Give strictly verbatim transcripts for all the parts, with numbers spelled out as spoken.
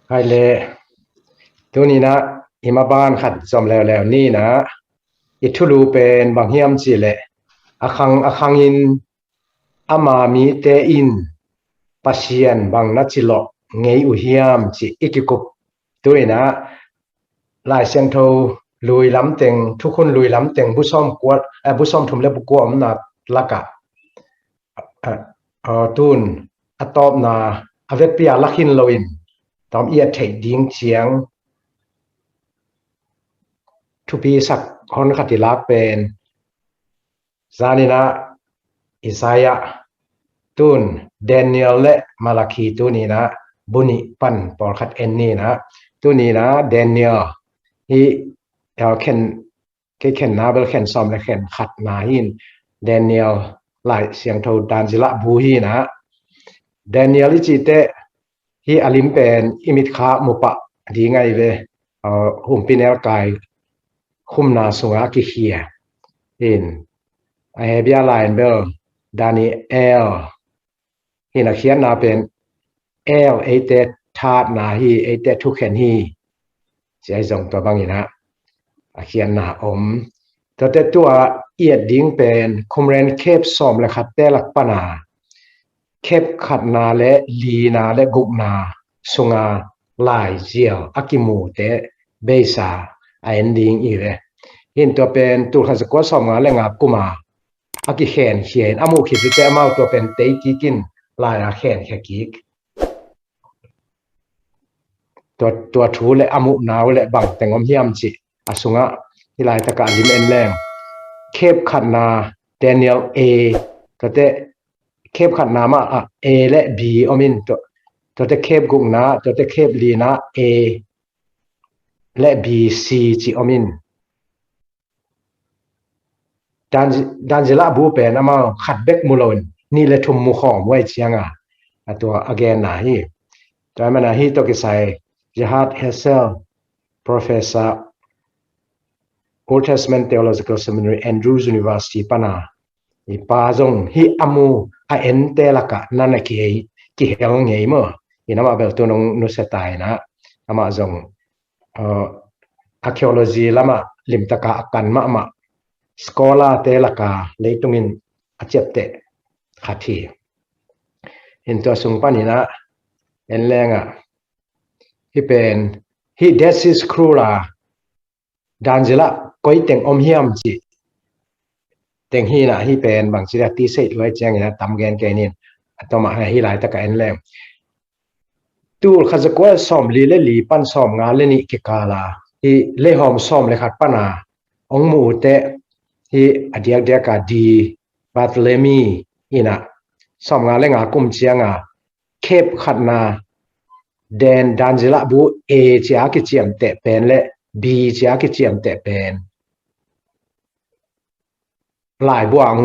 Khai le, tuninah i maban khat zom leuleu ninah i thulu pen bang hiam cihleh, a khang a khangin ama mite in Pasian bang na cilawh ngei uh hiam cih i kikup. Tuninah Lai Siangtho lui lamteng, thukhun lui lamteng bu sawm kuat, eh, bu sawm thum le bu kua omna lakah, eh, eh, tun a tawpna a vekpi a lakhin loin tawm i a theih ding ciang thupi sak hon khat i lak pen zaninah Isaiah, tun Daniel le Malakhi tuninah bu nih pan pawlkhat en ninah, tuninah Daniel hi, eh, khen, kei khenna bel khen sawm le khen khatna hin Daniel Lai Siangtho dan zilah bu hinah. Daniel i cihte hi a lim pen i mitkha mupah ding ahi ve, uh, humpi nelkai khumna sungah a kikhia. In a Hebia lai in bel Daniel hin a khiatna pen El eite thatna hi, eite thukhen hi. Ci ahi zong tua banginah a khiatna om. Tuate tua i et ding pen Qumran khep sawm le khatte lak pana khep khatna le lina le gukna sunga laizial a kimute beisa a en ding i ve. Hin tua pen tul khat za kua sawm nga le nga kuma a kikhen khia in a muh khit ute amau tua pen tei kikin lai a khen khia kik. Tua, tua thu le a muhna uh le bang teng om hiam cih a sungah hi laitakah a lim en leng. Khep khatna Daniel A, tuate khep khatna mah ah A le B om in, tua, tuate khep gukna, tuate khep lina A le B C ci om in. Dan, dan zilah bu pen amau khat bek mu loin nih le thum mu khawm uh ahi cianga a tua a genna hi. Tua mana hi tua kisai Gerhard Hesel, Professor, Old Testament Theological Seminary, Andrews University pana i pa zong hi a mu a ente lakah nan a kihei, kihel ngei maw. Inamah bel tu nong nusia ta inah amah zong, uh, archaeology lamah limtaka a kan mahmah scholar te laka leitungin a ciapteh khat hi. Hin tua sung paninah en lengah hi pen hi Dead Sea Scroll a dan zilah koi teng om hiam cih teng hinah hi pen bangci a ti seih luai cianginah tam gen kei nin a tomah hi laitakah en leng. Tul khat za kua sawm li le li pan sawm nga le nih kikala hi leihawm sawm le khat pana ong muh ute hi a diakdiaka di Bartholomew inah sawm nga le nga kum cianga khep khatna dan, dan zilah bu A cia kiciamteh pen le B cia kiciamteh pen laibu ang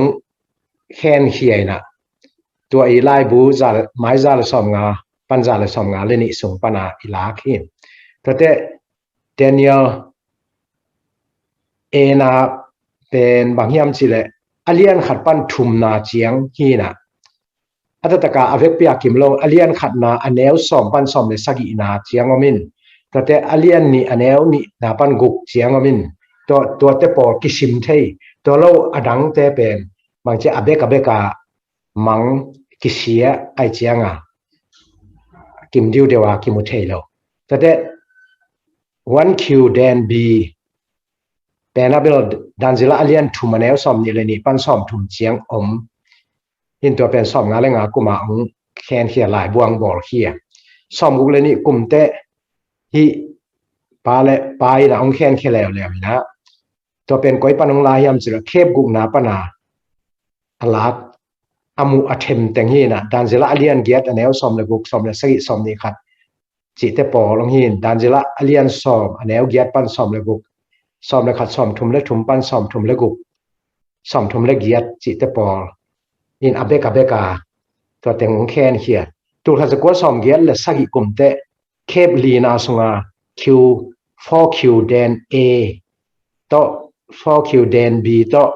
khen khia inah tua i laibu za, mai za le sawm nga pan za le sawm nga le nih sung pana i lak hi. Tuate Daniel A na pen bang hiam cihleh a lian khat pan thumna ciang hinah a takataka a vekpi a kim lo a lian khatna a neu sawm pan sawm le sagihna ciang om in, tuate a lian nih a neu nihna pan guk ciang om in, tua, tuate pawl kisim thei, tua lo a dangte pen bangci a bek a beka mang kisia ai cianga kim diudeu a kimu thei lo. Tuate one Q dan B pen a bel dan zilah a lian thum a neu sawm nih le nih pan sawm thum ciang om. Hin tua pen sawm nga le nga kuma ong khen khia laibu ang bawl khia. Sawm guk le nih kumte hi pa le pa inah ong khen khia leuleu inah tua pen koi pan ong la hiam cihleh khep gukna pana a lak a muh a them teng hinah dan zilah a lian giat a neu sawm le guk, sawm le sagih, sawm nih khat cihte pawl ong hin, dan zilah a lian sawm a neu giat pan sawm le guk, sawm le khat, sawm thum le thum pan sawm thum le guk, sawm thum le giat cihte pawl in a bek a beka tua teng ong khen khia. Tul khat za kua sawm giat le sagih kumte khep lina sunga Q, four Q dan A tawh four Q dan B tawh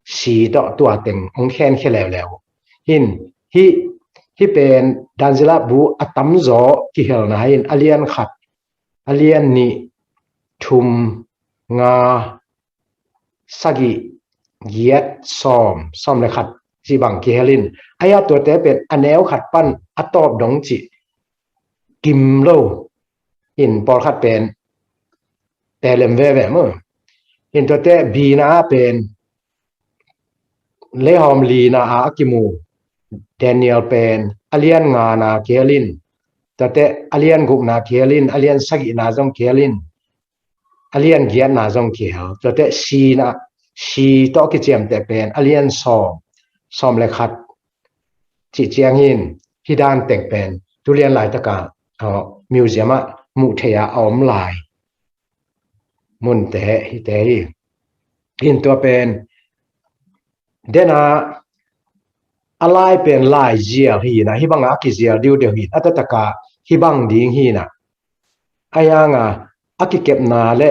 C tawh tua teng ong khen khia leuleu. Hin hi Hih pen Danzila bu a tamzaw kihelna in a lian khat, a lian nih, thum, nga, sagih, giat, sawm, sawm le khat cih bang kihel in, a ya tuate pen a neu khat pan a tawp dong cih kim lo in pawlkhat pen telem veve maw. In tuate bina a pen leihawm lina a a kimu Daniel pen a lian ngana kihel in, tuate a lian gukna kihel in, a lian sagihna zong kihel in, a lian giatna zong kihel. Tuate sina, si tawh kiciamteh pen a lian sawm, sawm le khat cih ciangin hih dan teng pen tulian laitaka museum ah muh theih a a om lai munte hite hi. In tua pen dena a lai pen lai zial hina, hih banga a kizial diudeu hin, a tataka hih bang ding hina. A yanga a kikepna le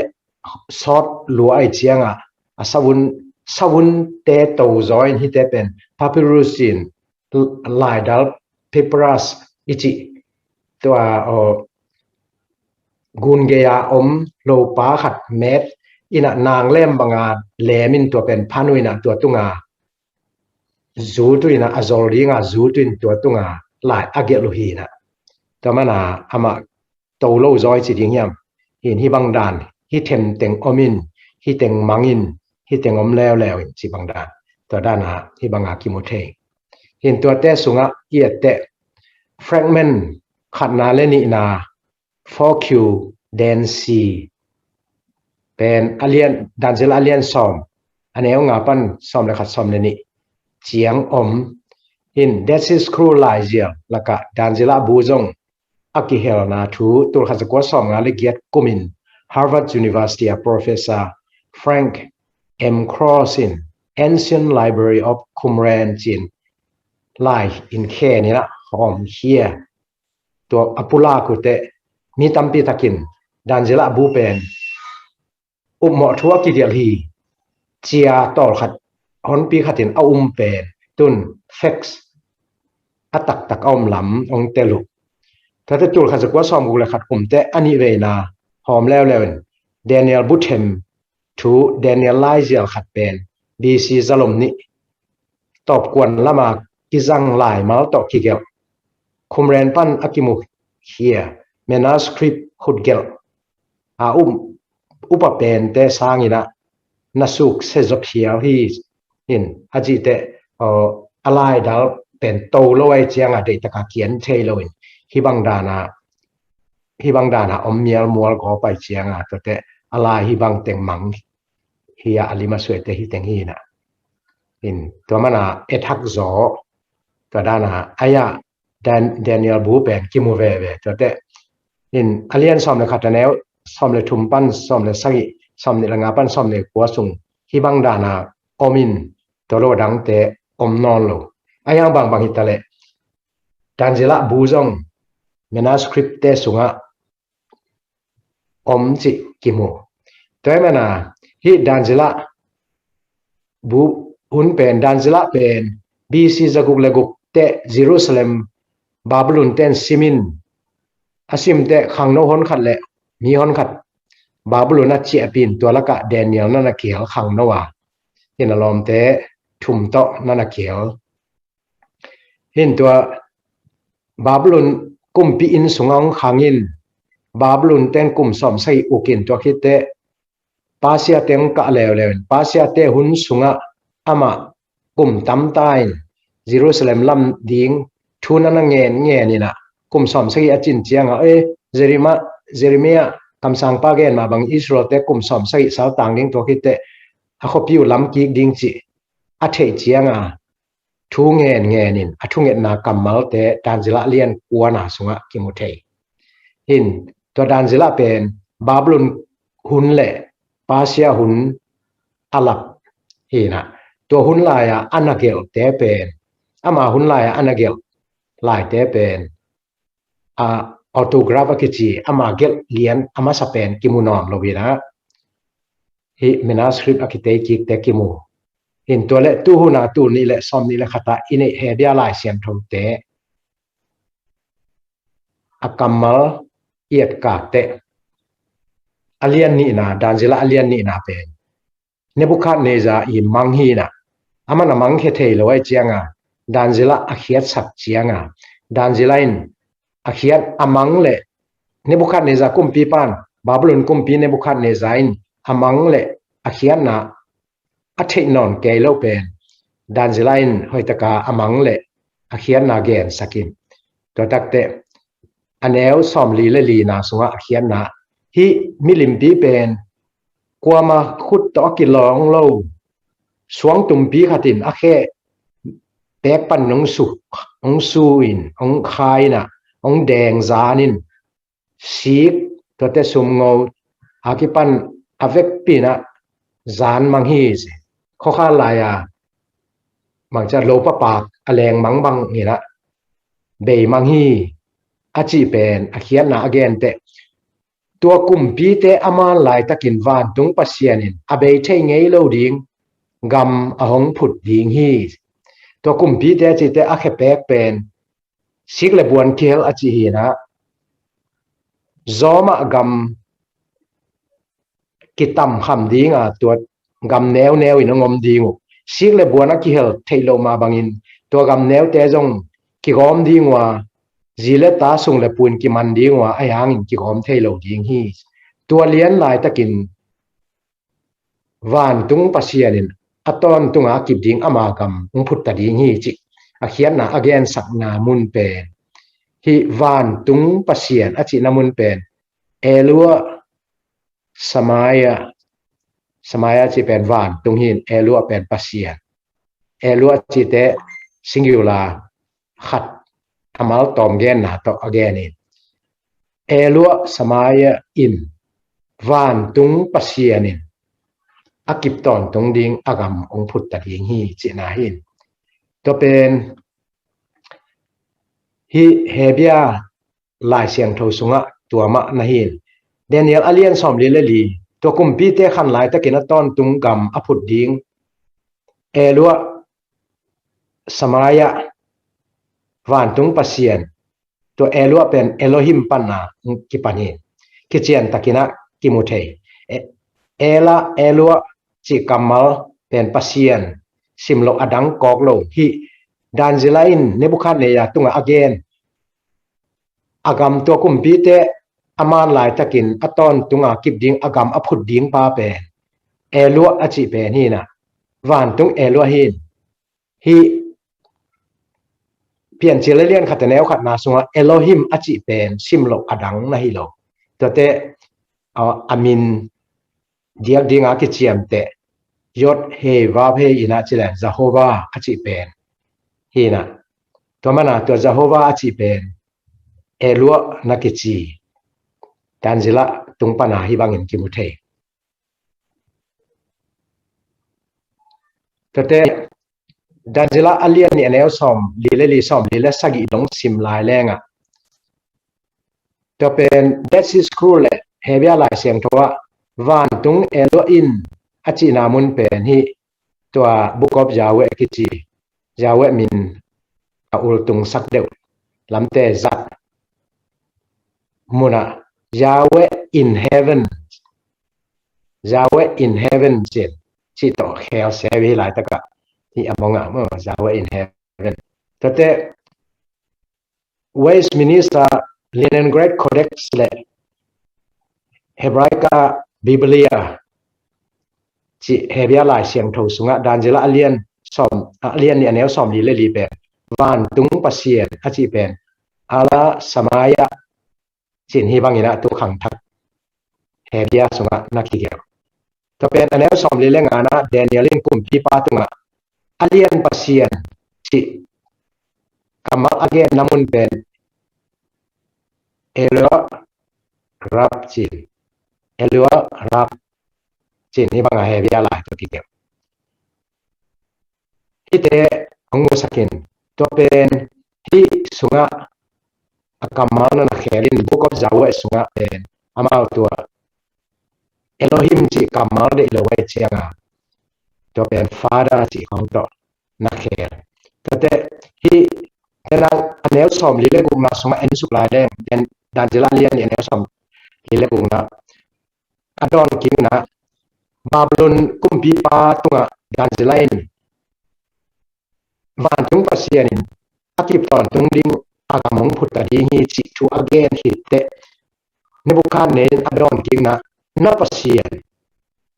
sawt lua ai cianga a savun, savunte to zaw in hite pen papyrus in, laidal, papyrus i cih tua, aw, gun gei-a om lopa khat met ina nanglem banga lem in tua pen phan uh ina tua tunga zut uh ina a zol dinga zut uh in tua tunga lai a gelh uh hina. Tua mana amah to lo zaw i ci ding hiam? Hin hih bang dan, hih themteng om in, hih teng mang in, hih teng om leuleu in ci bang dan. Tua dana hih banga kimu thei. Hin tuate sungah i etteh fragment khatna le nihna, four Q den si pen a lian, Danzila a lian sawm, a neu nga pan sawm le khat, sawm le nih ciang om. In Dead Sea Scroll laizial lakah Danzila bu zong a kihelna thu tulkhat zakua sawmnga le giat kumin Harvard University a Professor Frank M. Cross in Ancient Library of Qumran cin lai in khen ina hawm hia. Tua a pulak uh teh mi tampi takin Danzila bu pen upmawh thu a kigelh hi cia tawlkhat honpi khatin a um pen tun facts a taktak a om lam hong tel uh. Tuate tulkhat zakua sawmguk le khat kumte a nih veina hawm leuleu in Daniel bu them thu Daniel laizial khat pen B C zalom nih tawpkuan lama kizang laimal tawh kigelh, Qumran pan a kimu hia manuscript khutgelh a um upa pente sangina na suk se zop hiau hi. In a cihte, aw, a laidal pen to lo ai cianga deihtaka kian thei lo in hih bang dana, hih bang dana om mial mual gawp ai cianga tuate a lai hih bang teng mang hi a, a lima suaite hih teng hina. In tua mana ethak zaw tua dana a ya Dan, Daniel bu pen kimu veve tuate. In a lian sawm le khat a neu sawm le thum pan sawm le sagih, sawm nih le nga pan sawm le kua sung hih bang dana om in tua lo dangte om nawn lo. A yang bangbang hita le Danzila bu zong manuscript te sungah om cih kimu. Tua hi mana hih Danzila bu hun pen, Danzila pen B C zaguk le guk teh Jerusalem Babylon ten simin a simte khangno honkhat le mi honkhat Babylon a ciahpin tua lakah Daniel nana kihel khangno a, in a lawmte thum tawh nana kihel. Hin tua Babylon kumpi inn sungah hong khangin Babylon ten kum sawm sagih ukin tua khitteh Persia teng kah leuleu in Persia te hun sungah amah kum tamta in Jerusalem lam ding thu nana ngen ngen inah kum sawm sagih a cin ciangah, e, Jeremiah, Jeremiah kamsangpa gen mah bang Israel te kum sawm sagih saltang ding tua khitteh a khuapi uh lam kik ding cih a theih cianga thu ngen ngenin a thungetna kammalte Danzila lian kuana sungah kimu thei. Hin tua Danzila pen Babylon hun le Persia hun a lap hinah, tua hun lai-a a na gelhte pen, ama hun lai-a a na gelh laite pen a autograph a kici ama gelh lian a masa pen kimu nawn lo hinah, hih manuscript a kitei kikte kimu. Hin tua le tuhuna tul nih le sawm nih le khatah i neih Hebia Lai Siangthote a kammal i et kak teh, a lian nihna, Daniel a lian nihna pen Nebuchadnezzar i mang hi-in ah, aman a mangkhia thei lo ahih ciangin, Daniel a khiatsak ciangin, Daniel in a khiat a mang le Nebuchadnezzar kumpipa in, Babylon kumpi Nebuchadnezzar in a mang le a khiatna a theih nawn kei lo pen Daniel in hoihtak a a mang le a khiatna gensak in. Tua tak teh a neu sawmli le lina sungah a khiatna, hih milimpi pen kuama khut tawh a kilawng lo suangtumpi khat in a khe pek pan hong su, hong su in, hong kha in ah, hong deng zan in, sik, tuate sumngo a kipan a vekpi in ah zan mang hi ci. Khuakhal lai-a mangcia lo papak a leng mang bangin ah bei mang hi, a cih pen a khiatna a gen teh, tua kumpite a man laitakin vantung Pasian in a bei thei ngei lo ding gam a hong phut ding hi. Tua kumpite a cih teh a khepek pen sik le buan kihel a cih hi-in ah, zawmah gam kitamkham ding a, tua gam neuneu in hong om ding uh. Sik le buan a kihel theih loh mah bangin tua gam neute zong kigawm ding uh a, zi le ta, sung le pu in kiman ding uh a, ahi hangin kigawm thei lo ding hi. Tua lian laitakin vantung Pasian in a tawntunga a kip ding ama gam hong phut ta ding hi cih a khiatna a gensakna mun pen, hih vantung Pasian a cihna mun pen Eloah Shammai, Shammai a cih pen vantung hi-in, Eloah pen Pasian. Eloah cih teh singular khat, a mal tawm genna tawh a gen in, Eloah Shammai in vantung Pasian in a kip tawntung ding a gam hong phut ta ding hi cihna hi-in. Tua pen hih Hebru Lai Siangtho sungah tua mah na hi-in, Daniel a lian sawmli le li, tua kumpite khan laitakin a tawntung gam a phut ding Eloah Shammai, vantung Pasian, tua Eloah pen Elohim panna kipan hi. Kiciantakin ah kimu thei. E-, Elah, Eloah cih kammal pen Pasian, simloh a dang kawk lo. Hih Daniel in Nebuchadnezzar tungah a gen, a gam, tua kumpite a man laitakin a tawntunga kip ding a gam a phut ding pa pen Eloah a cih pen hi-in ah, vantung Eloah hi-in, hih Piancil a lian khat a neu khatna sungah Elohim a cih pen simloh a dang na hi lo. Tuate a, a min diak dinga kiciamteh, Yod He Vav He in ah ci leng Jehovah a cih pen hi-in ah, tua manin tua Jehovah a cih pen Eloah na kici, Daniel tung pana hih bangin kimu thei. Tuate Daniel a lian nih a neu sawmli le li, sawmli le sagih dong sim lai leng ah, tua pen Dead Sea Scroll le Hebru Lai Siangtho ah vantung Eloah in a cihna mun pen hih tua Book of Yahweh kici, Yahweh min a ultungsak deuh lamte zat munah Yahweh in heaven, Yahweh in heaven ci-in, cih tawh khel se uh hi laitakah, hih a mongah maw, Yahweh in heaven. Tuate Westminster Leningrad Codex le Hebraica Biblia cih Hebru Lai Siangtho sungah Daniel a lian sawm, a lian nih a neu sawmli le li pen vantung Pasian a cih pen Elah Shammai ci-in hih bangin ah tu khangthak Hebru sungah na kigelh. Tua pen a neu sawmli le ngana Daniel in kumpipa tungah a lian Pasian cih kammal a genna mun pen Eloah Rab ci-in, Eloah Rab ci-in hih bangah Hebru lai tawh kigelh. Hihte hong musak in, tua pen hih sungah a kammal na na khel in, Book of Yahweh sungah pen amau tua Elohim cih kammal deih lo ahih ciangin, tua pen Father cih khawng tawh na khel. Tuate hih Tua ciang a neu sawmli le gukna sungah en suk lai leng, Dan Zila lian nih a neu sawmli le gukna, a dawn kikna, Babylon kumpipa tungah Dan Zila in, vantung Pasian in a kip tawntung ding a gam hong phut ta ding hi cih thu a gen khit teh, Nebukhadnezzar in a dawn kikna, na Pasian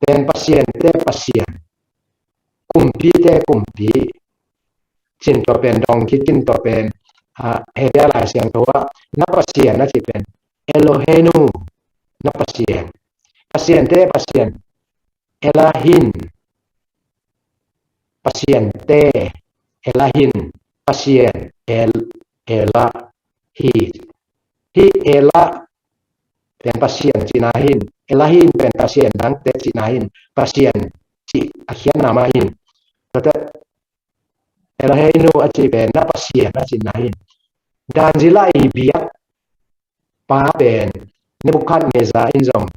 pen pasiante Pasian, kumpite Kumpi, cin tua pen dong kik in tua pen, ah, Hebrew Lai Siangtho ah na Pasian a cih pen Eloheinu, na Pasian, pasiante Pasian, Elohim, pasiante, Elohim, Pasian, El, Elohi. Hih Eloh pen Pasian cihna hi in, Elohim pen pasian dangte cihna hi in, Pasian cih a khiatna mah hi in. Tua teh Eloheinu a cih pen na Pasian a cihna hi in. Dan Zila i biak pa pen Nebukhadnezzar in zong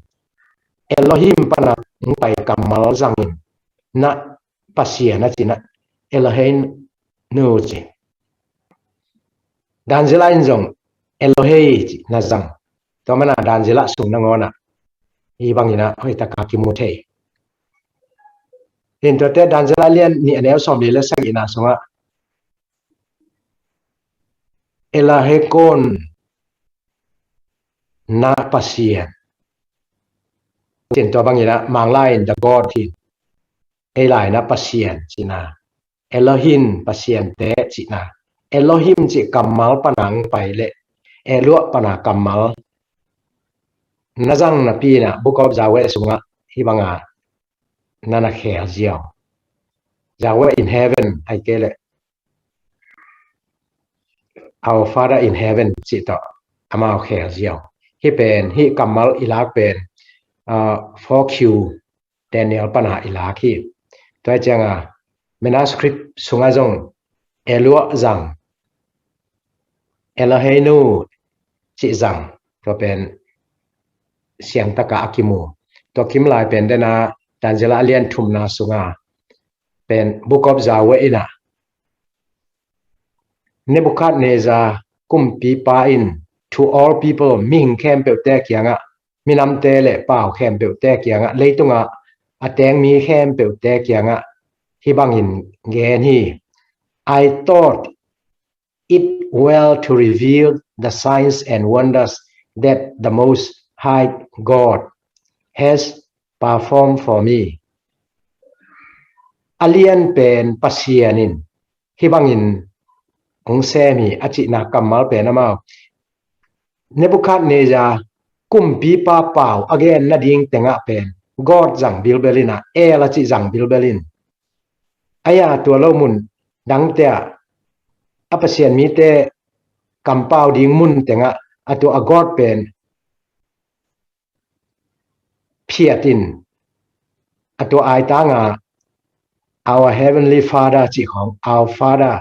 Elohim pana hong pai kammal zangin, na Pasian a cihna, Eloheinu ci. Dan Zila in zong Elohi ci na zang. Tua mana Dan Zila sung nangawnah hih bangin ah hoih taka kimu thei. Hi in tua teh Dan Zila lian nih a neu sawmli le sagihna sungah Elohekon, na Pasian. Cin tua bangin ah Manglai in the God hi, ei lai na Pasian cihna, Elohim pasiante cihna, Elohim cih kammal pana hong pai leh, Eloh pana kammal na zang napi in ah Book of Yahweh sungah hih banga na na khel ziau. Yahweh in heaven, ahih kei leh Our Father in heaven cih tawh amau khel ziau. Hih pen, hih kammal i lak pen, ah, four Q Daniel pana i lak hi. Tua ciangah manuscript sungah zong Eloh zang, Eloheinu cih zang, tua pen siangtaka a kimu. Tua kimlai pen dena Dan Zila a lian thumna sunga pen Book of Yahweh in ah Nebuchadnezzar kumpipa in to all people, mihing khempeuhte kiangah, minamte le pau khempeuhte kiangah, leitungah a teng mi khempeuhte kiangah hih bangin gen hi. I thought it well to reveal the signs and wonders that the Most High God has performed for me. A lian pen Pasian in hih bangin hong sem hi a cihna kammal pen amau Nebuchadnezzar kumpipa pau a gen nading tengah pen God zang bilbel in ah, El a cih zang bilbel in. Ahi a tua lo mun dangte ah a Pasian mite kampau ding mun tengah a tua a God pen phiat in, a tua aitanga Our Heavenly Father cih khawng, Our Father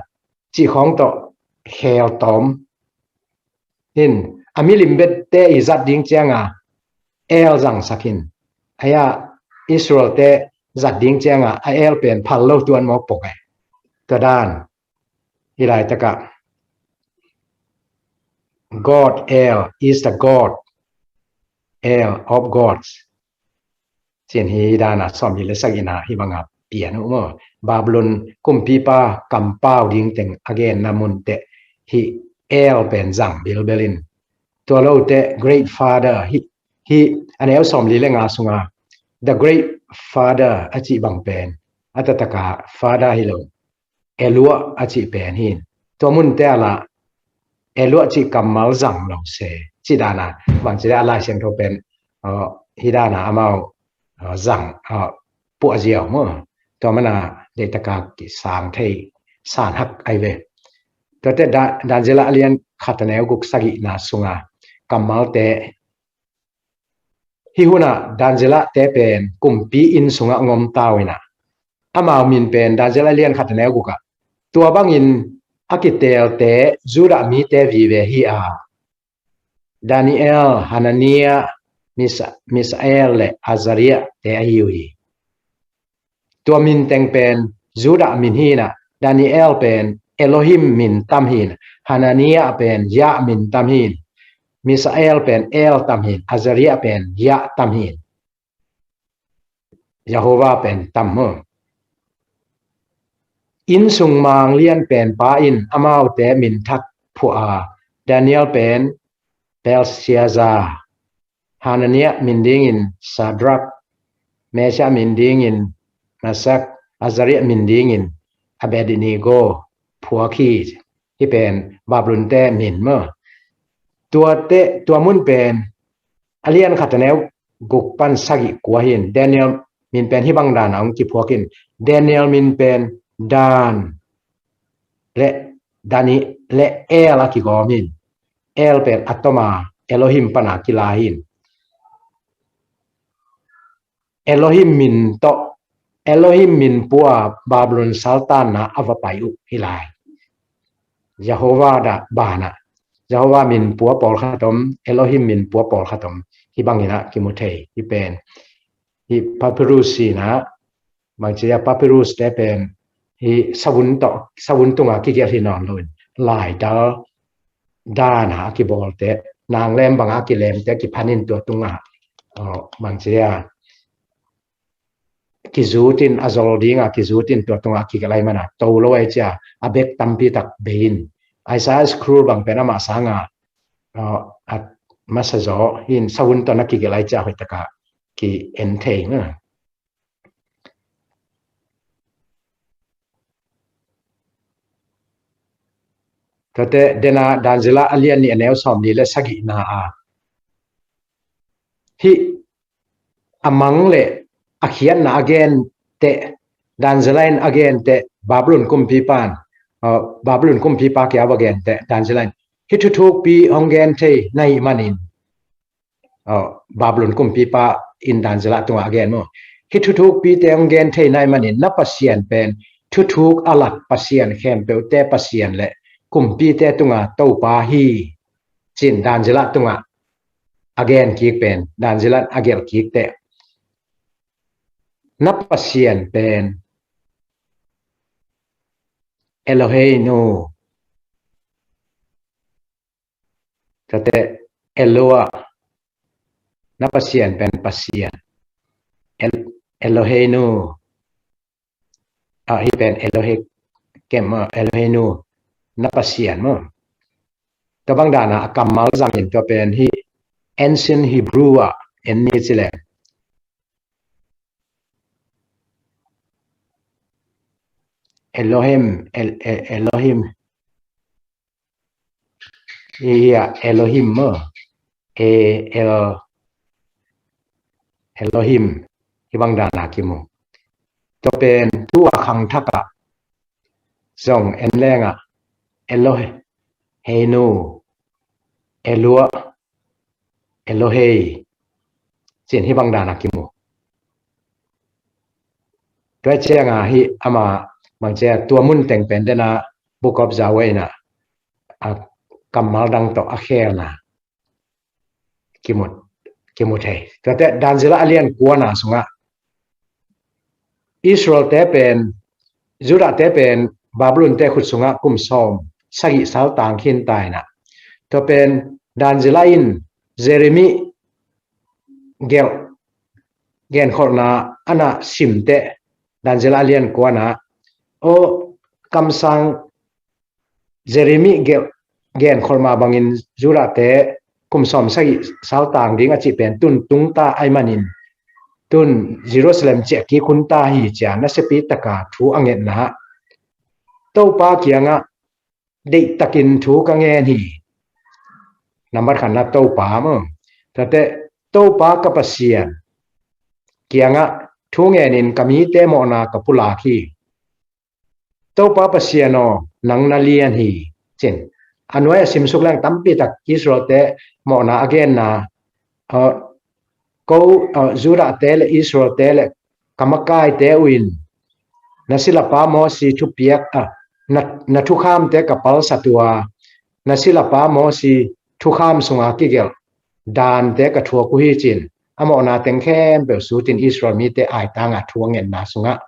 cih khawng tawh khel tawm in, a milim bette i zat ding cianga El zangsak in. Ahi a Israelte zat ding cianga a El pen phal lo tuan mawk pok e. Tua dan, hih laitakah God El is the God, El of gods. Cin hih dana sawmli le sagihna hih banga pian uh maw. Babylon kumpipa kampau ding teng a genna mun teh hih El pen zang bilbel in. Tua lo teh Great Father, hih, hih a neu sawmli le nga sunga The Great Father a cih bang pen a taktak a Father hi lo, Eloah a cih pen hi in. Tua munte ah lah Eloah cih kammal zang lo se, cih dana bangci le a Lai Siangtho pen, uh, hih dana amau, uh, zang, uh, puah ziau maw. Tua mana deihtak a kisang thei, san hak ahi ve. Tuate Da-, Dan Zila a lian khat a neu guk sagihna sunga kammalte, hih hunah Dan Zila te pen kumpi inn sungah ngom tau inah, amau min pen Dan Zila a lian khat a neu gukah tua bangin a kiteelte Judah mite vive hi a, Daniel, Hananiah, Misa-, Misael le Azariah te ahi uh hi. Tua min teng pen Judah min hi inah, Daniel pen Elohim min tam hi in, Hananiah pen Yah min tam hi in, Misael pen El tam hi in, Azariah pen Yah tam hi in, Jehovah pen tam maw. Innsung manglian pen pa in amaute min thak phuah a, Daniel pen Belshazzar, Hananiah min dingin Shadrach, Meshach min dingin Meshach, Azariah min dingin Abednego phuak hi. Hih pen Babylon te min maw. Tuate, tua mun pen a lian khat a neu guk pan sagih kua hi in, Daniel min pen hih bang dan a hong kiphuak in, Daniel min pen Dan le Dani le El a kigawm hi in, El pen a tom a, Elohim pan a kila hi in. Elohim min tawh, Elohim min pua Babylon saltanna a va pai uh hi lai. Jehovah da bana, Jehovah min pua pawlkhat om, Elohim min pua pawlkhat om, hih bangin a kimu thei hi pen. Hih papyrus hi na, bangci a papyrus te pen hih savun tawh, savun tunga kigelh hi nawn lo in, laidal dan a kibawlte, nanglem banga kilemte kiphanin tua tunga, aw, bangci a kizutin, a zol dinga kizutin tua tunga kigelh ai mana, to lo ai cia, a bek tampi tak bei in. Isaiah Scroll bang pen amah sanga, aw, a masa zaw hi in, savun tawh na kigelh ai cia hoih taka ki en thei na. Tuate dena Daniel a lian nih a neu sawmli le sagihna a, hih a mang le a khiatna a gen teh, Daniel in a gen teh, Babylon kumpipa in, uh, Babylon kumpipa kia va gen teh, Daniel in hih thuthukpi hong gen thei na hih manin, aw, Babylon kumpipa in Daniel tungah a gen maw. Hih thuthukpite hong gen thei na hih manin na Pasian pen thuthuk a lak Pasian, khempeuhte Pasian le kumpite tunga Topa hi, ci-in Daniel tungah a gen kik pen, Daniel a gelh kik teh, na Pasian pen Eloheinu, tate Eloah, na Pasian pen Pasian. El-, Eloheinu. Ah, hih pen Elohe kem, ah, Eloheinu, na Pasian maw. Tua bang dana a kammal zangin tua pen hih Ancient Hebrew ah en ni ci leng, Elohim, El-, El-, Elohim. Hih a Elohim maw. E, El, Elohim. Hih bang dana kimu. Tua pen tu a khangthak ah zong en leng ah, Eloheinu, Eloah, Elohei, ci-in hih bang dana kimu. Tua cianga hih ama bangcia tua mun teng pen dena Book of Yahweh in a, a kammal dang tawh a khelna kimu, kimu thei. Tuate Daniel a lian kuana sungah Israel te pen, Judah te pen Babylon te khut sungah kum sawm sagih saltang khin ta in a, tua pen Daniel in Jeremiah gelh genkholhna a na sim teh, Daniel a lian kuana, aw, kamsang Jeremiah gelh genkholh mah bangin Judah te kum sawm sagih saltang ding a cih pen tun tung ta ahih manin, tun Jerusalem ciah kik hun ta hi, ci-a nasiapi taka thu a ngetna, Topa kiangah deihtakin thu ka ngen hi. Nambat khatna Topa maw. Tuate Topa ka Pasian kiangah thu ngenin ka mite mawhna ka pulak hi. Topa Pasian aw, nang na lian hi, ci-in. A nuai a simsuk leng tampi tak Israel te mawhna a genna, uh, ko, uh, Judah te le Israel te le ka makaite uh in na silapa Mosi thupiak, uh, na, na thukhamte ka palsat uh a, na silapa Mosi thukham sunga kigelh dante ka thuak uh hi, ci-in. A mawhna teng khempeuh sutin Israel mite aitanga thu a ngetna sungah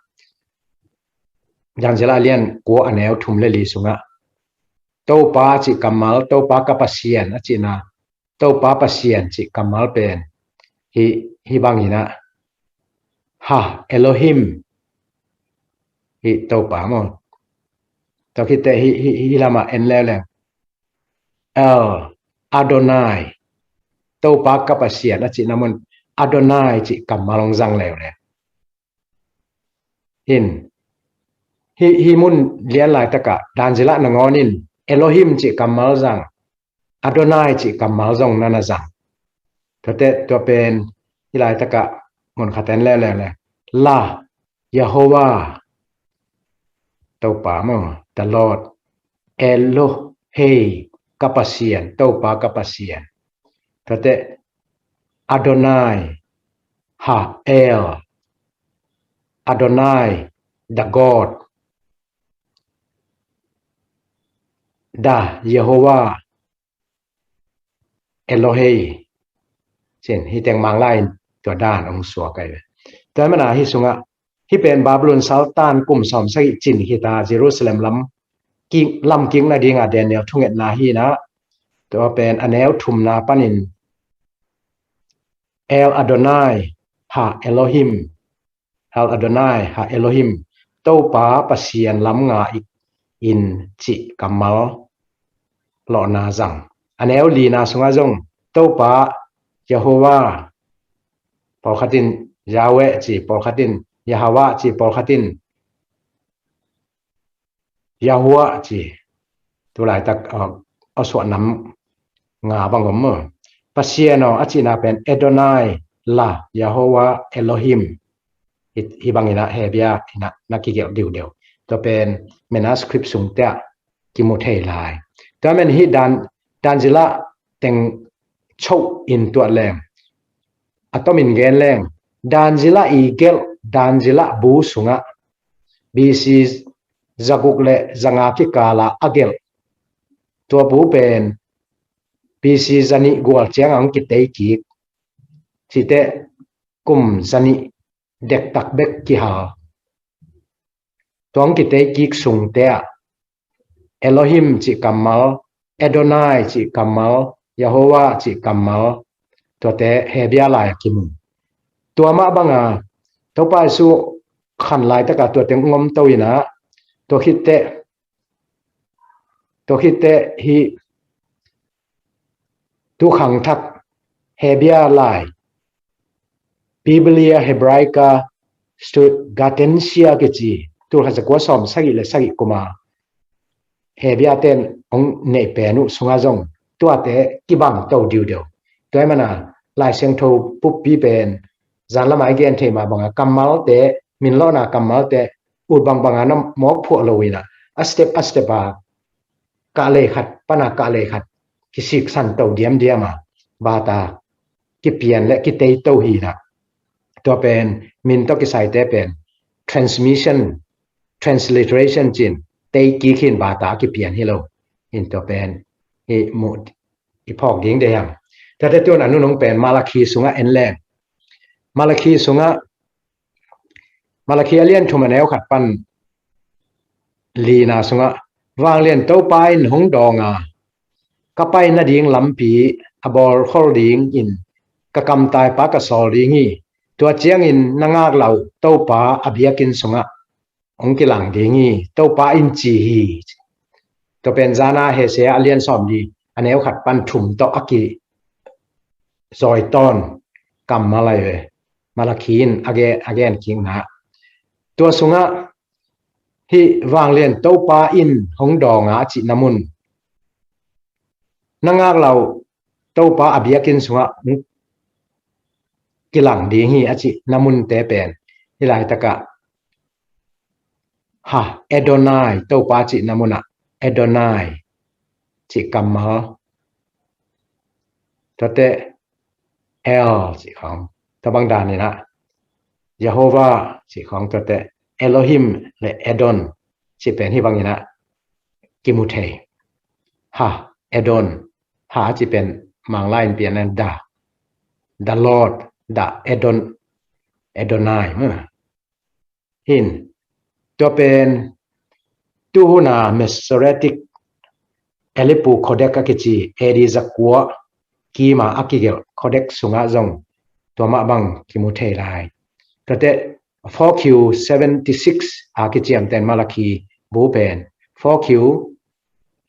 Daniel a lian kua a neu thum le li sungah Topa cih kammal, Topa ka Pasian a cihna, Topa Pasian cih kammal pen hi, hi bangin ah, Ha Elohim, hi Topa maw. Tua khit teh hi, hi, hi lamah en leuleu, El Adonai, Topa ka Pasian a cihna mun Adonai cih kammal hong zang leuleu. Hin, hi, hi mun lian laitakah Daniel ah nangawn in Elohim cih kammal zang, Adonai cih kammal zong na na zang. Tuate, tua pen hi laitakah mun khat en leuleu le, La, Yehovah, Topa maw, the Lord, Elohei, ka Pasian, Topa ka Pasian. Tuate, Adonai, Ha El, Adonai, the God, the Yehovah, Elohei. Cin, hi teng Manglai in tua dan hong suak ahi ve. Tua mana hi sungah, hi pen Babylon saltan kum sawm sagih cin hi ta Jerusalem lam kik, lam kik nadinga Daniel thungetna hi na, tua pen a neu thumna panin El Adonai, Ha Elohim, El Adonai, Ha Elohim, Topa Pasian lam nga in cih kammal lawhna zang. A neu lina sungah zong Topa Yehovah, pawlkhat in Yahweh ci, pawlkhat in Yahawah ci, pawlkhat in Yahuwah ci. Tulaitak, uh, a suah nam nga bang om maw. Pasian aw a cihna pen Adonai, La, Yehovah, Elohim. Hi, hi bangin ah Hebia in ah na kigelh diudeu. Tua pen manuscript sungte ah kimu thei lai. Tua men hi Dan, Daniel ah teng choh in tuat leng, a tomin gen leng, Daniel ah i gelh, Daniel ah bu sungah B C zaguk le zanga kikala a gelh. Tua bu pen B C zanih gual ciang ang kitei kik. Cite kum zanih dektak bek kihal. Tuang kitei kik sungte ah Elohim cih kammal, Adonai cih kammal, Yehovah cih kammal, tuate Hebia lai a kimu. Tua mah banga Topa Jesu khan laitakah tua teng ngom to inah, tua khitteh, tua khitteh hi tukhang thak Hebia lai, Biblia Hebraica Stuttgartensia kici, tulkhat zakua sawm sagih le sagih kuma Hebia ten hong neih pen uh sungah zong tuate kibang to diudeu. Tua hi mana Lai Siangtho puppi pen zanlama i gen thei mah banga kammalte, minlawhna kammalte ut bangbanga na mawk phuah lo inah, a step a step a kah lei khat pana kah lei khat kisiksan to diamdiam a, bata kipian le kitei to hi inah. Tua pen min tawh kisaite pen transmission, transliteration cin, tei kik hin bata kipian hi lo. Hin tua pen hi muh i phawk ding dei hang. Tate tun a nunung pen Malakhi sungah en leng. Malakhi sungah, Malakhi a lian thum a neu khat pan lina sungah, Vanglian Topa in hong dawnga, ka pai nading lampi a bawlkhol dingin ka kamtaipa ka sawl ding hi. Tua ciangin na ngaklah uh Topa a biakinn sungah hong kilang ding hi, Topa in ci hi. Tua pen zana Hesea a lian sawm li a neu khat pan thum tawh a ki zawi tawn kammal ahi ve. Malakhi in a gen, a gen kikna. Tua sungah hih Vanglian Topa in hong dawnga a cihna mun, na ngaklah uh Topa a biakinn sungah kilang ding hi a cihna munte pen hi laitakah Ha Adonai, Topa cihna munah Adonai cih kammal, tuate El cih khawng, tua bang daninah Jehovah cih khawng, tuate Elohim le Adon cih pen hi banginah kimu thei. Ha Adon, Ha cih pen Manglai in pian the, the Lord, the Adon, Adonai. Hin, tua pen Tuhuna Masoretic Aleppo Codex a kici A D zakua kima a kigelh Codex sungah zong tua mah bang kimu thei lai. Tuate four Q seventy six a kiciamten Malakhi bu pen four Q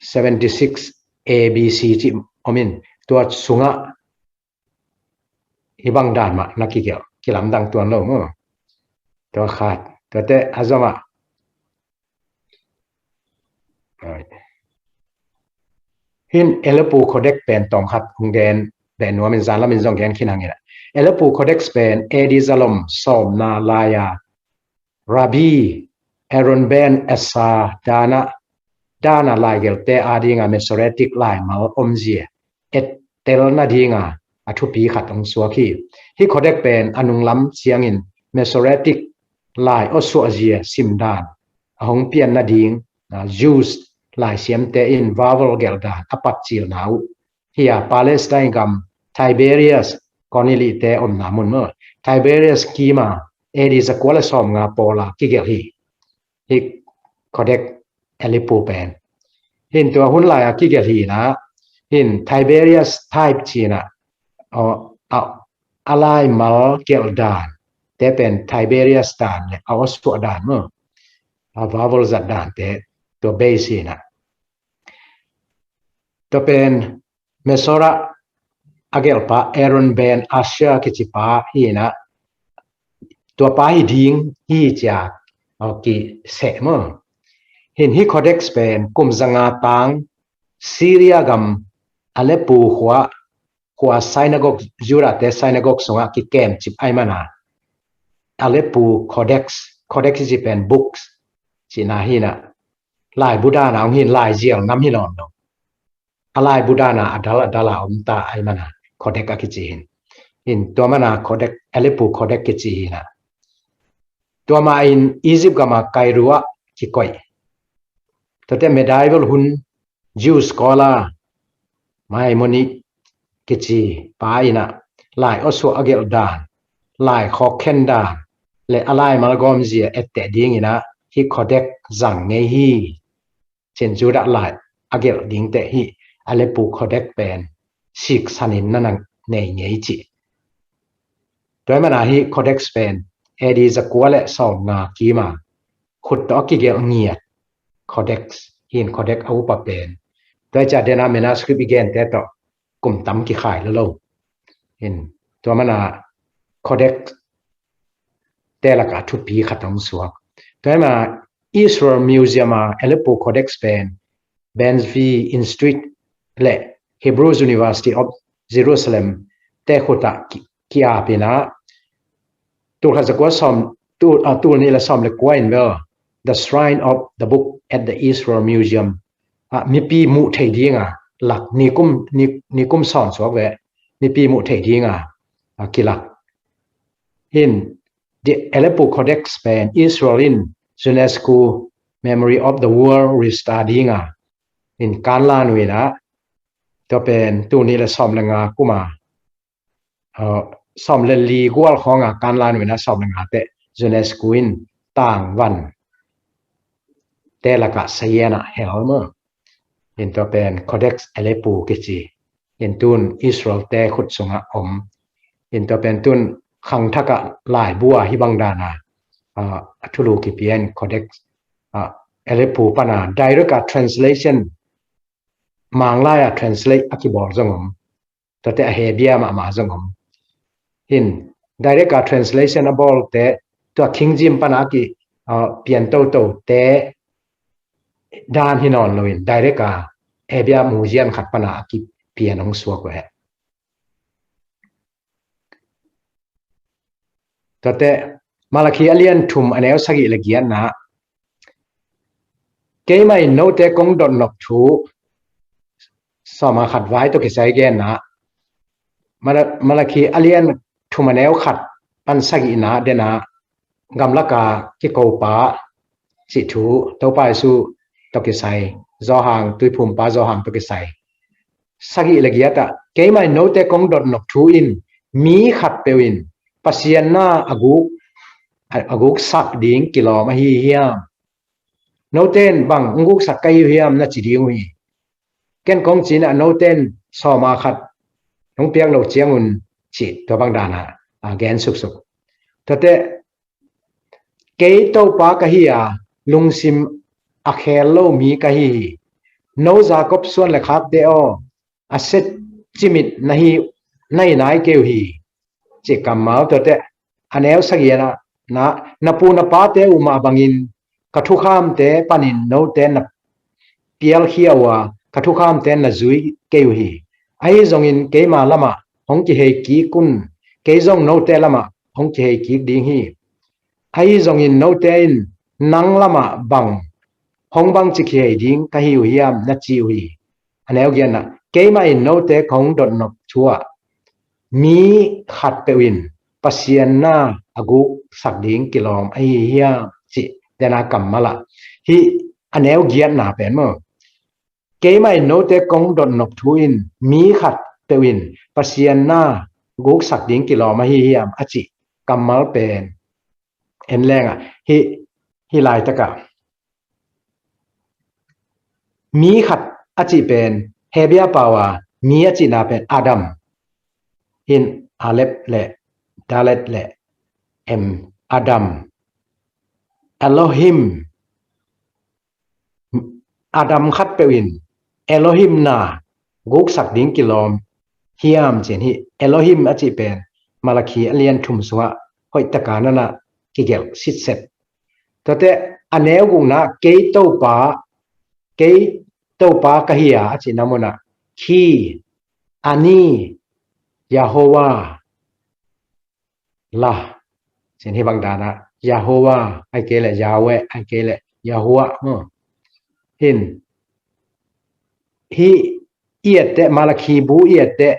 seventy six A B C cih om in, tua sungah hih bang dan mah na kigelh, kilamdang tuan lo maw. Tua khat, tuate a zomah. Hin Aleppo Codex pen tawm khat hong gen beh nuam in, zan lam in zong gen khin hang in ah. Aleppo Codex pen A D zalom sawmna lai-a Rabbi Aaron ben Asa dana, dana laigelhte a dinga Masoretic laimal omzia ettel nadinga a thupi khat hong suak hi. Hih Codex pen a nunglam ciangin Masoretic lai awsuahzia simdan a hong pian nading, ah, Jews laisiamte in vowel gelhdan a patcilna uh hi a, Palestine gam Tiberias Corneli te omna mun maw, Tiberias kima A D zakua le sawmnga pawla kigelh hi. Hih Codex Aleppo pen hin tua hun lai-a kigelh hi in ah, hin Tiberius type ci in ah, a, a, a laimal gelhdan te pen Tiberius dan le a awsuah dan maw, a vowel zat dan te tua base hi in ah. Tua pen Masorah a gelhpa Aaron ben Asher kici pa hi in ah, tua pa hi ding hi ci a, aw, kiseh maw. Hin hih Codex pen kum zanga tang Syria gam Aleppo khua, khua synagogue, Judate synagogue sungah kikemcip ahih mana Aleppo Codex, Codex i ci pen books cihna hi in ah, laibu dana hong hi in, laizial nam hi nawn lo. A laibu dana a dal a dala om ta ahih mana Codex a kici hi in. Hin tua mana Codex, Aleppo Codex kici hi in ah. Tua mah in Egypt gama Cairo ah kikoih. Tuate medieval hun Jew scholar Maimonides kici pa in ah lai awsuah a gelhdan, lai khawkkhendan le a laimal gawmzia etteh ding in ah hih Codex zang ngei hi. Cin Judah lai a gelh dingte hih Aleppo Codex pen siksanin na nei ngei ci. Tua ahih mana hih Codex pen A D zakua le sawmnga kima khut tawh a kigelh ngiat Codex hi in, Codex a upa pen. Tua hi ciah dena manuscript i gente tawh kum tam kikhai lo lo. Hin tua mana Codex te lakah thupi khat hong suak. Tua hi mana Israel Museum a Aleppo Codex pen Benz V Institute le Hebrew University of Jerusalem te khutah ki, ki-ap in ah, tul khat zakua sawm, tul, ah, tul nih le sawm le kua in bel The Shrine of the Book at the Israel Museum, ah, mipi muh thei dinga lak, nikum, ni, nikum sawn suak ve, mipi muh thei dinga, ah, kilak. Hin the Aleppo Codex pen Israel in UNESCO Memory of the World register dinga in kanlan uh in ah, tua pen tul nih le sawm le nga kuma, uh, sawm le li gual khawnga kanlan uh in ah, sawm le nga te UNESCO in tangvan te lakah sayan ah hel maw. Hin tua pen Codex Aleppo kici. Hin tun Israel te khut sungah om. Hin tua pen tun khangthakah laibu ah hih bang dana, ah, a thulu kipia in Codex, ah, Aleppo pana direct a translation, Manglai a translate a kibawl zong om. Tuate a Hebia mahmah zong om. Hin direct a translation a bawlte, tua King James pana a ki, ah, pian totote dan hi nawn loin direct a Hebia museum khat pana a kipian hong suak uh hi. Tuate Malakhi a lian thum a neu sagih le giatna, keimah in note kong dotnop thu, sawma khat vai tawh kisai genna, Mala-, Malakhi a lian thum a neu khat pan sagihna dena gamlaka kikopa cih thu, Topa Jesu tawh kisai, Johan, tuiphumpa Johan tawh kisai. Sagih le giatah, keimah in note kong dotnop thu in mi khatpeuh in Pasian na a guk, a, a guk sak ding kilawm ahi hiam? Note in bang hong guksak ka hi uh hiam na ci ding uh hi. Ken kong ci-in ah note in sawm a khat hong piak loh ciangun ci, tua bang dan a gen suksuk. Tuate, kei Topa ka hi a, lungsim a khel lo mi ka hi hi. No Jakob suan le khakte aw, a sia cimit na hi, na hi nai kei uh hi, ci kammal. Tuate, a neu sagih ah, na, na pu na pate uh mah bangin ka thukhamte panin note na pialkhia uh a, ka thukhamte na zui kei uh hi. Ahi zongin keima lamah hong kihei kik un, kei zong note lamah hong kihei kik ding hi. Ahi zongin note in nang lamah bang hong bangci kihei ding ka hi uh hiam na ci uh hi. A neu giatna, keimah in note kong dotnop thu ah mi khatpeuh in Pasian na a guksak ding kilawm ahi hiam, ci dena kammal ah. Hih a neu giatna pen maw, keimah in note kong dotnop thu in mi khatpeuh in Pasian na guksak ding kilawm ahi hiam, a ci kammal pen en leng ah, hih, hih laitak ah mi khat a cih pen Hebia pau a mi a cihna pen Adam. In Alep le Dalet le Em, Adam. Elohim, Adam khatpeuh in Elohim na guksak ding kilawm hiam, ci-in hih Elohim a cih pen Malakhi a lian thum sungah hoih taka na na kigelh sitset. Tuate, a neu gukna, kei Topa, kei Topa ka hi a, a cihna munah, Khi, Ani, Yahova, La, ci-in hih bang dan a, Yahova, ahih kei leh Yahweh, ahih kei leh Yahuwah, maw. In, hih i etteh, Malakhi bu i etteh,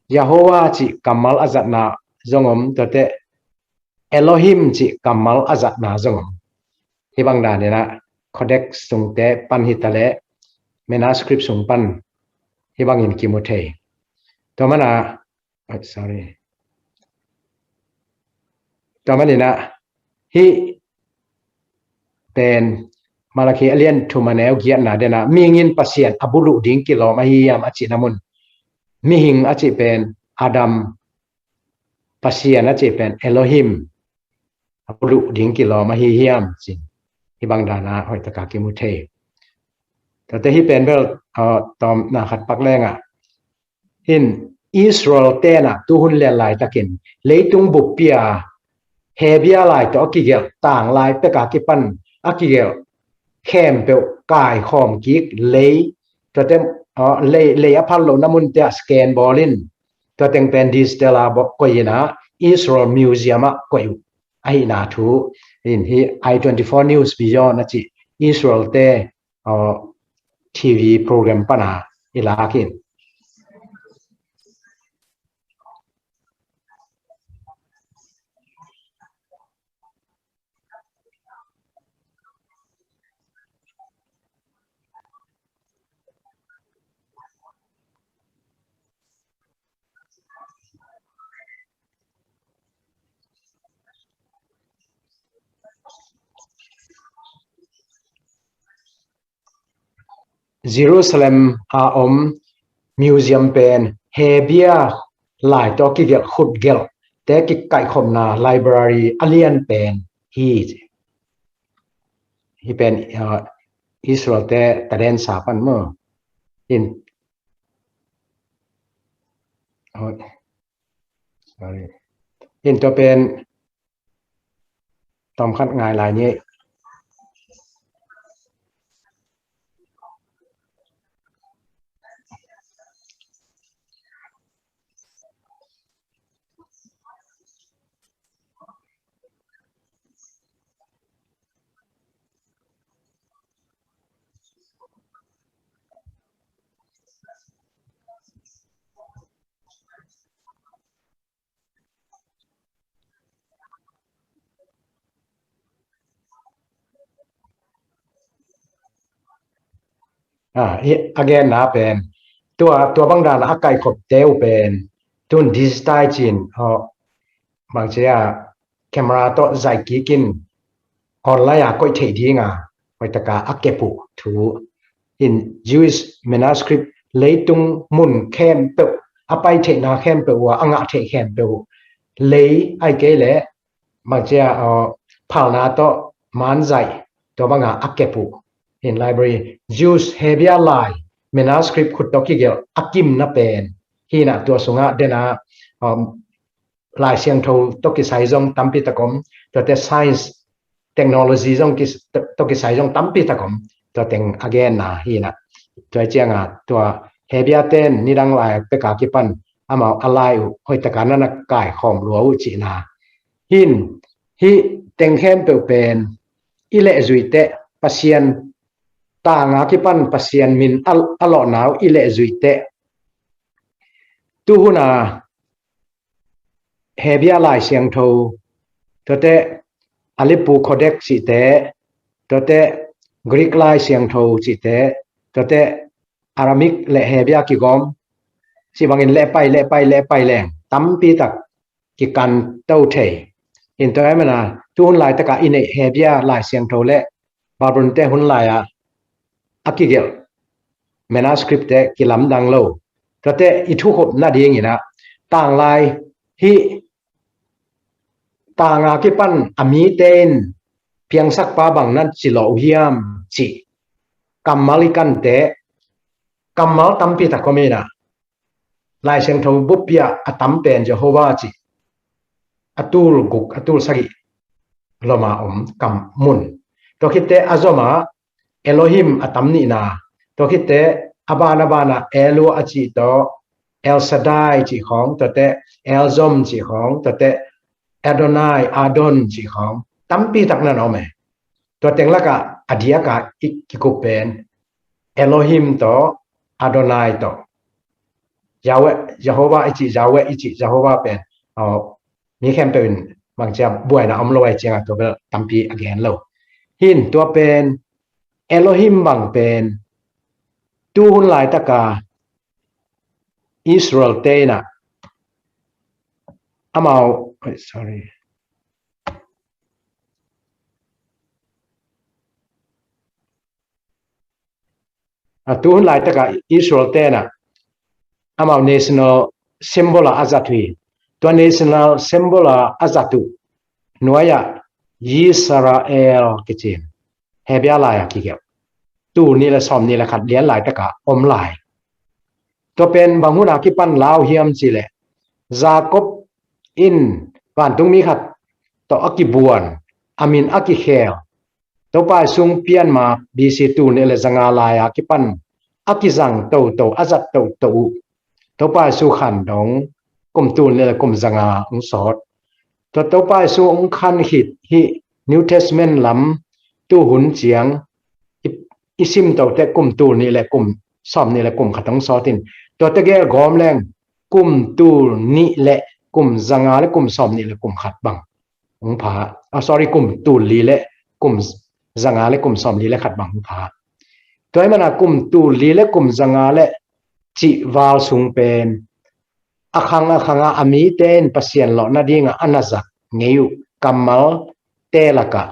Yahova cih kammal a zatna zong om, tuate Elohim cih kammal a zatna zong om. Hih bang dan in ah, Codex sungte pan hi ta leh, manuscript sung pan hih bangin kimu thei. Tua mana, ah, sorry. Tua manin ah, hih pen Malakhi a lian thum a neu giatna den ah, mihing in Pasian a buluh ding kilawm ahi hiam, a cihna mun. Mihing a cih pen Adam, Pasian a cih pen Elohim a buluh ding kilawm ahi hiam, ci-in hih bang dan a hoih taka kimu thei. Tuate, hih pen bel, ah, tawmna khat pak leng ah, in Israel ten ah tuhun lian laitakin leitung buppi a Hebia lai tawh a kigelh tanglai pek a kipan a kigelh khempeuh kaikhawm kik lei, tuate, ah, lei, lei a phal lohna munte ah scan bawl in, tua teng pen digital a koih in ah Israel Museum ah koih uh ahihna thu in hih I twenty-four News Beyond a cih Israel te, ah, T V program pana i lak in. Jerusalem a om museum pen Hebia lai tawh kigelh khutgelh te kikaihkhopna library a lian pen hi. Hih pen, ah, Israel te taden sa pan maw. In, oh, sorry. In tua pen tawmkhat ngai lai ni. Ah, hi, a genna pen, tua, tua bang dan a kaikhopte uh pen tun digitize in, oh, bang ci a, camera tawh zaih kik in online a koih theih ding a, hoih taka a kep uh thu. In Jewish manuscript leitung mun khempeuh, a pai theihna khempeuh uh a, a ngah theih khempeuh uh lei ai kei leh bangcia, uh, phalna tawh manzaih tua banga a kep uh. In library Jews Hebia lai manuscript khut tawh kigelh a kimna pen hi-in ah tua sungah dena, um, Lai Siangtho tawh kisai zong tampi tak om, tuate science, technology zong kis-, tawh kisai zong tampi tak om, tua teng a genna hi-in ah. Tua ciangah tua Hebia ten nidang lai peka kipan amau a lai uh hoih taka na na kaikhawm lua uh cihna. Hin, hih teng khempeuh pen i lehzuih teh Pasian tanga kipan Pasian min a, a lawhna uh i lehzuih teh tuhuna Hebia Lai Siangtho, tuate Aleppo Codex cihte, tuate Greek Lai Siangtho cihte, tuate Aramaic le Hebia kigawm cih bangin lehpai, lehpai, lehpai leng tampi tak kikan to thei. In tua ahih manin ah tuhun laitakah i neih Hebia Lai Siangtho le Babylon te hun lai-ah a kigelh manuscript te kilamdang lo. Tuate i thukhop nadingin ah tanglai hih tanga kipan a mite in piangsakpa bang nan ci lawh uh hiam cih kammal i kante kammal tampi tak om in ah Lai Siangtho buppi-ah a tam pen Jehovah cih a tul guk, a tul sagih loma om kam mun. Tua khitte a zomah Elohim a tam nihna. Tua khitte a ban a banah Eloah a cih tawh El Shaddai cih khawng, tuate El Zom cih khawng, tuate Adonai, Adon cih khawng tampi tak nan om e. Tua teng lakah a diakah i kikup pen Elohim tawh, Adonai tawh, Yahweh, Jehovah i cih, Yahweh i cih, Jehovah pen, aw, mi khempeuh in bangcia buaina om lo ai ciangah tua bel tampi a gen lo. Hin tua pen Elohim bang pen tuhun laitaka Israel te in ah amau, sorry. A tuhun laitakah Israel te in ah amau national symbol ah a zat uh hi. Tua national symbol ah a zat uh nuai-ah Yisrael kici in Hebia lai-ah kigelh. Tul nih le sawm nih le khat lian laitakah om lai. Tua pen bang hun a kipan lau hiam cih leh Jacob in vantungmi khat tawh a kibuan, a min a kikhel, Topa Jesu pian ma B C tul nih le zanga lai-a kipan a kizang toto, a zat toto uh Topa Jesu khan dong kum tul nih le kum zanga hong sawt. Tua Topa Jesu hong khan khit hih New Testament lam tuhun ciang i, i sim tote kum tul nih le kum sawm nih le kum khat hong sawt in, tuate gel gawm leng kum tul nih le kum zanga le kum sawm nih le kum khat bang hong pha. Ah, sorry, kum tul li le kum zanga le kum sawm li le khat bang hong pha. Tua hi mana kum tul li le kum zanga le cih val sung pen a khang a khanga a mite in Pasian lawh nadinga a na zak ngei uh kammal te lakah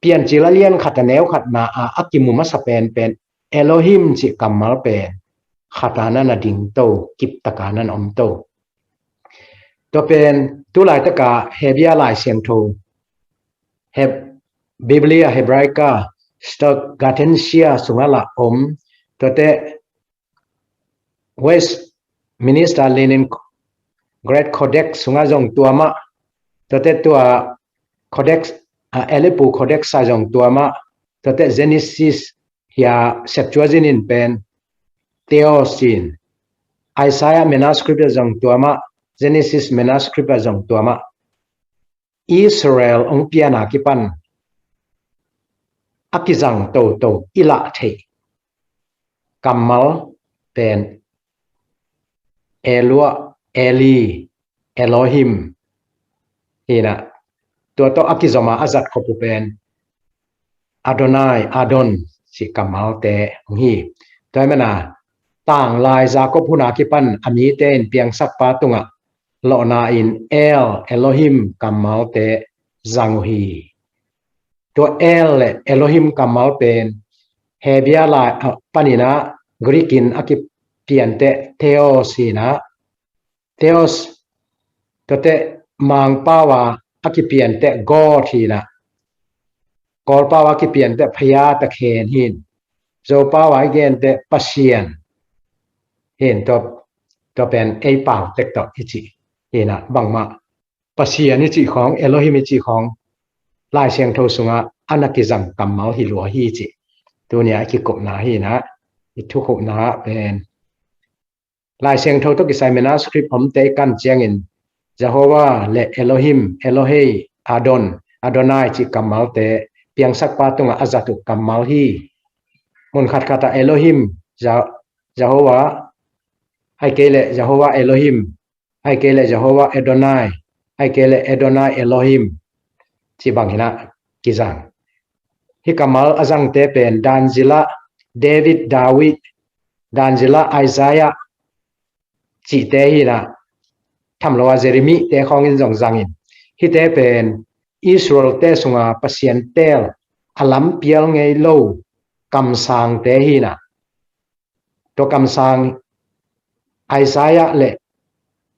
Piancil a lian khat a neu khatna a a kimu masa penpen Elohim cih kammal pen khat a na na ding to, kiptaka na na om to. Tua pen tu laitaka Hebia Lai Siangtho, Heb-, Biblia Hebraica, Septuaginta sungah lah om, tuate Westminster Leningrad Codex sungah zong tua mah, tuate tua Codex, ah, Aleppo Codex ah zong tua mah, tuate Genesis hia Septuagint in pen Theos in, Isaiah manuscript ah zong tua mah, Genesis manuscript ah zong tua mah. Israel hong piana kipan a kizang toto i lah theih kammal pen Eloah, Eli, Elohim hi na, tua tawh a kizoma a zat khop uh pen Adonai, Adon cih kammalte hong hi. Tua hi mana tanglai Jacob huna kipan a mite in piangsakpa tungah lawhna in El, Elohim kammalte zang uh hi. Tua El le Elohim kammal pen Hebia lai, ah, panin ah Greek in a kipianteh Theos hi-in ah, Theos, tuate Mangpau a a kipianteh God hi-in ah, Kawlpau a kipianteh Phaya Takhen hi-in, Zopau a i genteh Pasian hi-in, tua, tua pen ei pau tek tawh i cih hi-in ah, bangmah Pasian i cih khawng, Elohim i cih khawng Lai Siangtho sungah a na kizang kammal hi lua hi cih tuni-a i kikupna hi-in ah, i thukhupna pen Lai Siangtho tawh kisai manuscript omte i kan ciangin Jehovah le Elohim, Elohei, Adon, Adonai cih kammalte piangsakpa tungah a zat uh kammal hi. Mun khatkhat ah Elohim, Je-, Jehovah, ahih kei leh Jehovah Elohim, ahih kei leh Jehovah Adonai, ahih kei leh Adonai Elohim cih bang hi-in ah kizang. Hih kammal a zangte pen dan zil ah David, David, dan zil ah Isaiah cihte hi-in ah, tham lo a Jeremiah-te khawng in zong zang in. Hihte pen Israel-te sunga Pasian teel a lampial ngei lo kamsangte hi-in ah, tua kamsang Isaiah le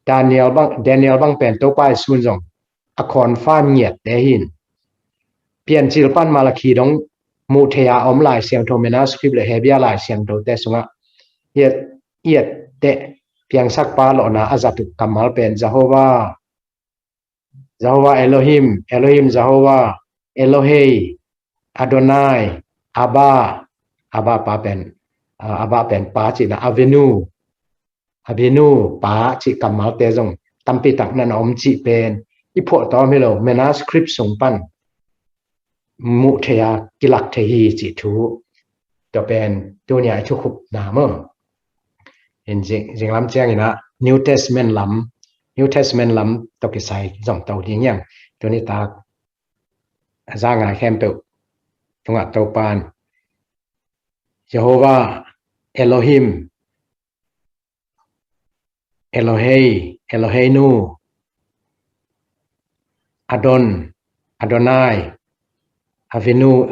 Daniel bang, Daniel bang pen Topa Jesu in zong a confirm ngiatte hi-in, Piancil pan Malakhi dong muh theih a om Lai Siangtho manuscript le Hebia Lai Siangthote sungah i et, i etteh piangsakpa lawhna a zat uh kammal pen Jehovah, Jehovah Elohim, Elohim Jehovah, Elohei, Adonai, Abba, Abba pa pen, ah, Abba pen pa cihna, Avinu, Avinu, pa cih kammalte zong tampi tak na na om cih pen i phuahtawm hi lo, manuscript sung pan muh theih a kilak thei hi cih thu, tua pen tuni-a i thukhupna maw. In zing, zinglam ciangin ah New Testament lam, New Testament lam tawh kisai zong to ding hi hang. Tuni tak a za ngai khempeuh tungah Topa in Jehovah, Elohim, Elohei, Eloheinu, Adon, Adonai, Avinu,